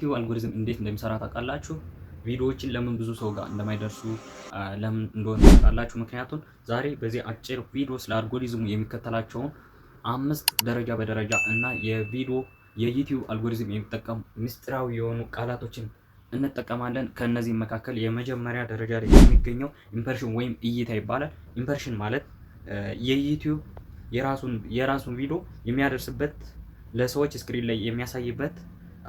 ዩቲዩብ አልጎሪዝም እንዴት እንደሚሰራ ታውቃላችሁ? ቪዲዮዎችን ለምን ብዙ ሰው ጋር እንደማይደርሱ ለምን እንደሆነ ታውቃላችሁ? ምክንያቱም ዛሬ በዚህ አጭር ቪዲዮ ስለ አልጎሪዝሙ የሚከተላቸውን አምስት ደረጃ በደረጃ እና የቪዲዮ የዩቲዩብ አልጎሪዝም የሚጠቀሙ ምስጢራዊ የሆኑ ቃላቶችን እንጠቀማለን። ከእነዚህ መካከል የመጀመሪያ ደረጃ ላይ የሚገኘው impression ወይም እይታ ይባላል። Impression ማለት የዩቲዩብ የራሱን ቪዲዮ የሚያደርስበት፣ ለሰዎች screen ላይ የሚያሳይበት፣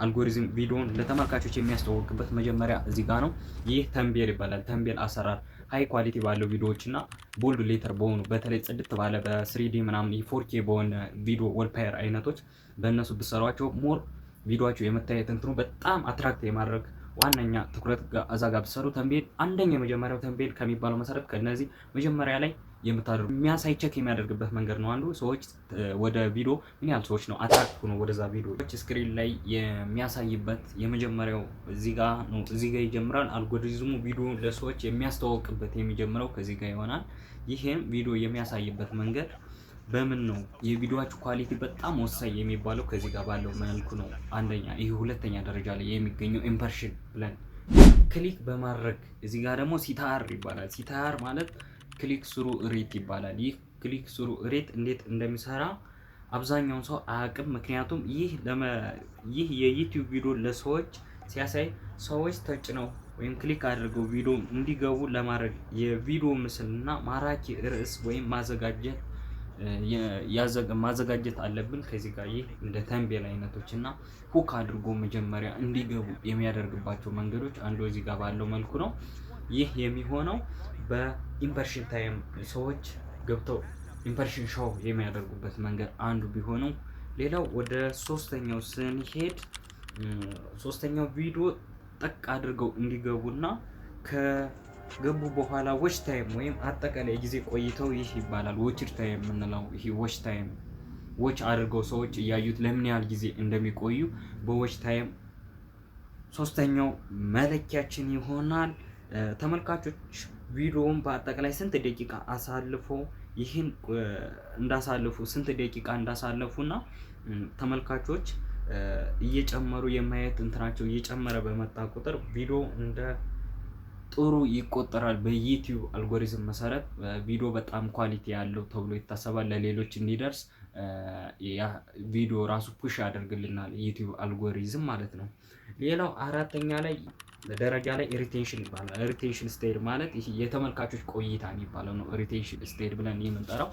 አልጎሪዝም ቪዲዮን ለተመልካቾች የሚያስተዋውቅበት መጀመሪያ እዚህ ጋር ነው። ይህ thumbnail ይባላል። Thumbnail አሰራር high quality ባለው ቪዲዮዎች እና bold letter በሆኑ፣ በተለይ ጽድት ባለ በ 3D ምናምን 4K በሆነ ቪዲዮ wallpaper አይነቶች በእነሱ ብትሰሯቸው more ቪዲዮቸው የመታየት እንትኑ በጣም attract የማድረግ ዋነኛ ትኩረት እዛ ጋር ብትሰሩ thumbnail አንደኛ የመጀመሪያው thumbnail ከሚባለው መሰረት ከነዚህ መጀመሪያ ላይ የምታደርጉ የሚያሳይ check የሚያደርግበት መንገድ ነው። አንዱ ሰዎች ወደ ቪዲዮ ምን ያህል ሰዎች ነው attract ሆኖ ወደዛ ቪዲዮ screen ላይ የሚያሳይበት የመጀመሪያው እዚህ ጋር ነው። እዚህ ጋር ይጀምራል። አልጎሪዝሙ ቪዲዮ ለሰዎች የሚያስተዋውቅበት የሚጀምረው ከዚህ ጋር ይሆናል። ይህም ቪዲዮ የሚያሳይበት መንገድ በምን ነው? የቪዲዮአችሁ quality በጣም ወሳኝ የሚባለው ከዚህ ጋር ባለው መልኩ ነው። አንደኛ ይህ ሁለተኛ ደረጃ ላይ የሚገኘው impression ብለን click በማድረግ፣ እዚህ ጋር ደግሞ CTR ይባላል። CTR ማለት click through rate ይባላል። ይህ click through rate እንዴት እንደሚሰራ አብዛኛውን ሰው አያውቅም። ምክንያቱም ይህ የዩቲዩብ ቪዲዮ ለሰዎች ሲያሳይ ሰዎች ተጭነው ወይም click አድርገው ቪዲዮ እንዲገቡ ለማድረግ የቪዲዮ ምስልና ማራኪ ርዕስ ወይም ማዘጋጀት አለብን። ከዚህ ጋር ይህ እንደ thumbnail አይነቶች እና hook አድርጎ መጀመሪያ እንዲገቡ የሚያደርግባቸው መንገዶች አንዱ እዚህ ጋር ባለው መልኩ ነው። ይህ የሚሆነው በ impression time ሰዎች ገብተው impression show የሚያደርጉበት መንገድ አንዱ ቢሆነው፣ ሌላው ወደ ሶስተኛው ስንሄድ ሶስተኛው ቪዲዮ ጠቅ አድርገው እንዲገቡና ከገቡ በኋላ watch time ወይም አጠቃላይ ጊዜ ቆይተው ይህ ይባላል። Watch time የምንለው ይህ watch time watch አድርገው ሰዎች እያዩት ለምን ያህል ጊዜ እንደሚቆዩ በ watch time ሶስተኛው መለኪያችን ይሆናል። ተመልካቾች ቪዲዮውን በአጠቃላይ ስንት ደቂቃ አሳልፎ ይህን እንዳሳልፉ፣ ስንት ደቂቃ እንዳሳለፉና ተመልካቾች እየጨመሩ የማየት እንትናቸው እየጨመረ በመጣ ቁጥር ቪዲዮ እንደ ጥሩ ይቆጠራል። በዩቲዩብ አልጎሪዝም መሰረት ቪዲዮ በጣም quality ያለው ተብሎ ይታሰባል። ለሌሎች እንዲደርስ ቪዲዮ ራሱ push ያደርግልናል ዩቲዩብ አልጎሪዝም ማለት ነው። ሌላው አራተኛ ላይ ደረጃ ላይ retention ይባላል። Retention state ማለት ይሄ የተመልካቾች ቆይታ የሚባለው ነው። Retention state ብለን የምንጠራው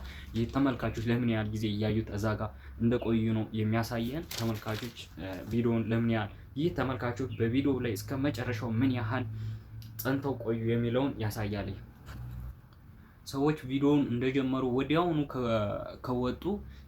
ተመልካቾች ለምን ያህል ጊዜ እያዩት እዛ ጋር እንደቆዩ ነው የሚያሳየን። ተመልካቾች ቪዲዮን ለምን ያህል፣ ይህ ተመልካቾች በቪዲዮ ላይ እስከ መጨረሻው ምን ያህል ጸንተው ቆዩ የሚለውን ያሳያል። ሰዎች ቪዲዮውን እንደጀመሩ ወዲያውኑ ከወጡ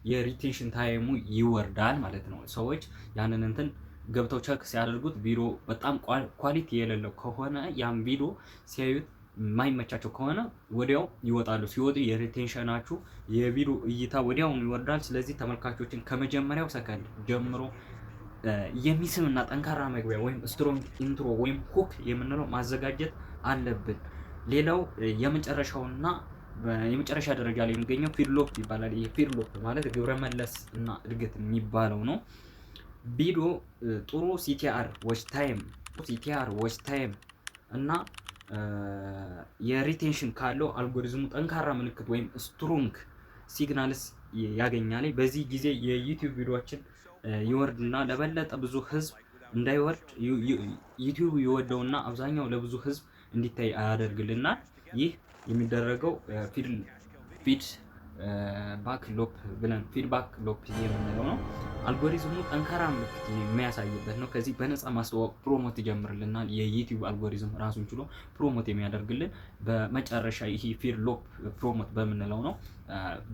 የ retention time ኡ ይወርዳል ማለት ነው። ሰዎች ያንን እንትን ገብተው check ሲያደርጉት ቪዲዮ በጣም quality የሌለው ከሆነ፣ ያን ቪዲዮ ሲያዩት የማይመቻቸው ከሆነ ወዲያው ይወጣሉ። ሲወጡ የ retention ኣችሁ የቪዲዮ እይታ ወዲያውኑ ይወርዳል። ስለዚህ ተመልካቾችን ከመጀመሪያው ሰከንድ ጀምሮ የሚስብና ጠንካራ መግቢያ ወይም strong intro ወይም hook የምንለው ማዘጋጀት አለብን። ሌላው የመጨረሻውና የመጨረሻ ደረጃ ላይ የሚገኘው feed loop ይባላል። ይህ feed loop ማለት ግብረ መለስ እና እድገት የሚባለው ነው። ቪዲዮ ጥሩ CTR፣ watch time እና የ retention ካለው አልጎሪዝሙ ጠንካራ ምልክት ወይም strong signals ያገኛል። በዚህ ጊዜ የዩቲዩብ ቪዲዮችን ይወርድና ለበለጠ ብዙ ህዝብ እንዳይወርድ ዩቲዩብ ይወደውና አብዛኛው ለብዙ ህዝብ እንዲታይ ያደርግልናል። ይህ የሚደረገው feedback loop ብለን feedback loop የምንለው ነው። አልጎሪዝሙ ጠንካራ ምልክት የሚያሳይበት ነው። ከዚህ በነፃ ማስተዋወቅ promote ይጀምርልናል። የዩቲዩብ አልጎሪዝም ራሱን ችሎ promote የሚያደርግልን በመጨረሻ ይህ feed loop promote በምንለው ነው።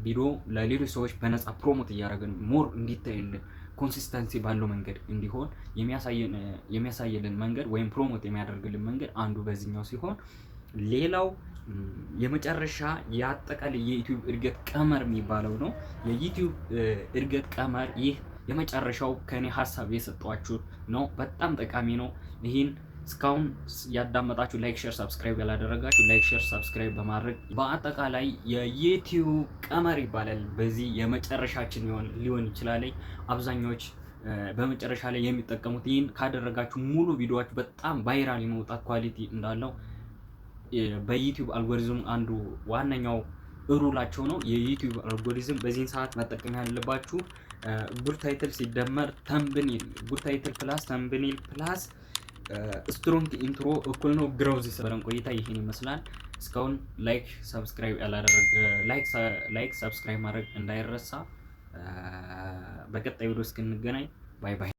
ቪዲዮ ለሌሎች ሰዎች በነፃ promote እያደረግን more እንዲታይልን consistency ባለው መንገድ እንዲሆን የሚያሳይልን መንገድ ወይም promote የሚያደርግልን መንገድ አንዱ በዚህኛው ሲሆን፣ ሌላው የመጨረሻ የአጠቃላይ የዩቲዩብ እድገት ቀመር የሚባለው ነው። የዩቲዩብ እድገት ቀመር ይህ የመጨረሻው ከኔ ሀሳብ የሰጧችሁ ነው። በጣም ጠቃሚ ነው። ይህን እስካሁን ያዳመጣችሁ like፣ share፣ subscribe ያላደረጋችሁ like፣ share፣ subscribe በማድረግ በአጠቃላይ የዩቲዩብ ቀመር ይባላል። በዚህ የመጨረሻችን ሊሆን ይችላል። አብዛኛዎች በመጨረሻ ላይ የሚጠቀሙት። ይህን ካደረጋችሁ ሙሉ ቪዲዮዎች በጣም viral የመውጣት quality እንዳለው በ YouTube algorithm አንዱ ዋነኛው rule ኣቸው ነው። የ YouTube algorithm በዚህን ሰዓት መጠቀም ያለባችሁ good title ሲደመር thumbnail፣ good title plus thumbnail plus strong intro እኩል ነው growth። የነበረን ቆይታ ይህን ይመስላል። እስካሁን like subscribe ያላደረገ like subscribe ማድረግ እንዳይረሳ። በቀጣይ ቪዲዮ እስክንገናኝ bye bye።